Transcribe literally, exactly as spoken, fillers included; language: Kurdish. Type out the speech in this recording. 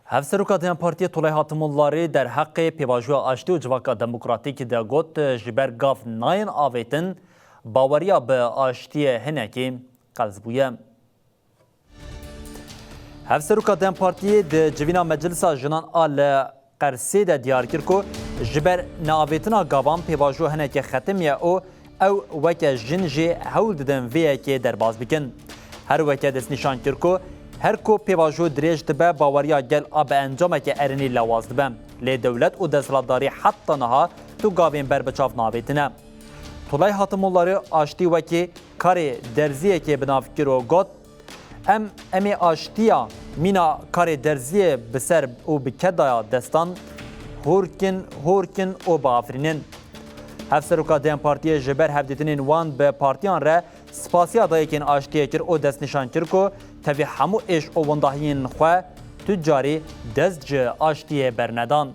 Hevseroka DEM Partiyê Tulay Hatimullarî derheqê pêvajoya aştî û civaka demokratîk de got, ji ber gav nayên avêtin, baweriya bi aştiyê hinekî qels bûye. Hevseroka DEM Partiyê di civîna Meclisa Jinan a li Qersê de diyar kir ku ji ber neavêtina gavan pêvajo hinekî xetimiye û ew weke jin jî hewl didin vê yekê derbas bikin. Her weke destnîşan kir ku her ku pêvajo dirêj dibe, baweriya gel a bi encameke erênî lewaz dibe. Lê dewlet û desthilatdarî heta niha tu gavên berbiçav navêtine. Tulay Hatimullarî aştî wekî karê derziyekê bi nav kir û got, Em, em ê aştiya mîna karê derziyê bi ser û bi kedaya destan hûr kin, hûr kin û biafirînin. Hevseroka DEM Partiyê ji ber hevdîtinên wan bi partiyan re spasiya dayikên aştiyê kir û destnîşan kir ku tevî hemû êş û wendahiyên xwe tu carî dest ji aştiyê bernedan.